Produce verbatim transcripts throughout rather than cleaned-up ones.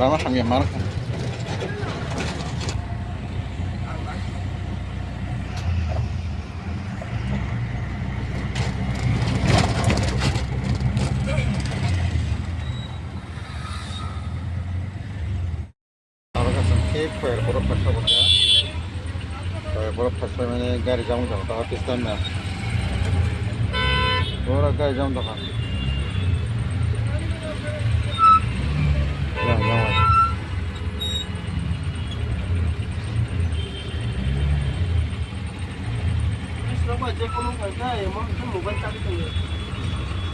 Lama hamya mar kha. Aro kaisa khe phaiyar borok kaisa bo kha. Phaiyar borok kaisa mane gari jam wng tong kha, office time na. Borok gari jam wng tong kha. Yang, yang, yang.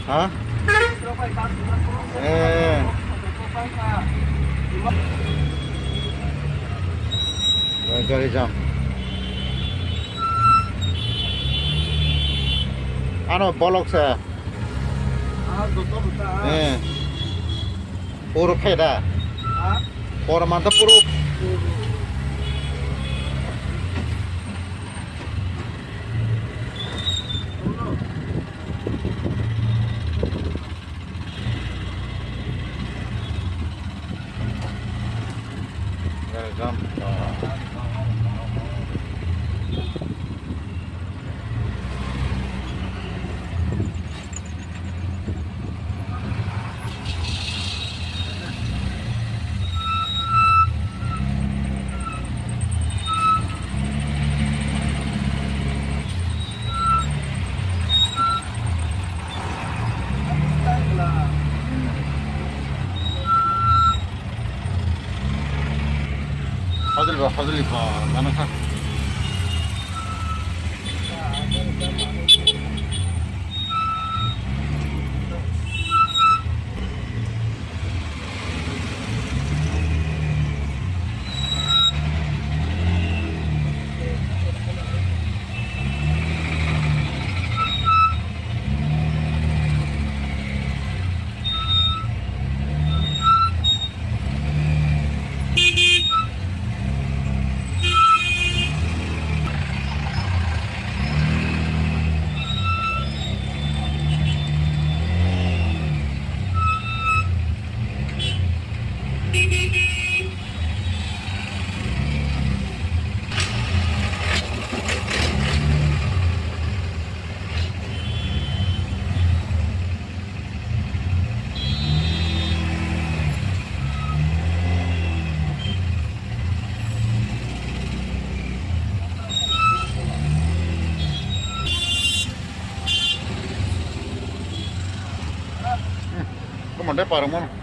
Ha? Eh. Gari jam. Ano bolok sa. Eh. Puro khaida. Puro manta puro. Hajali ba, hajali ba, mana kha. Kamo de parang mano.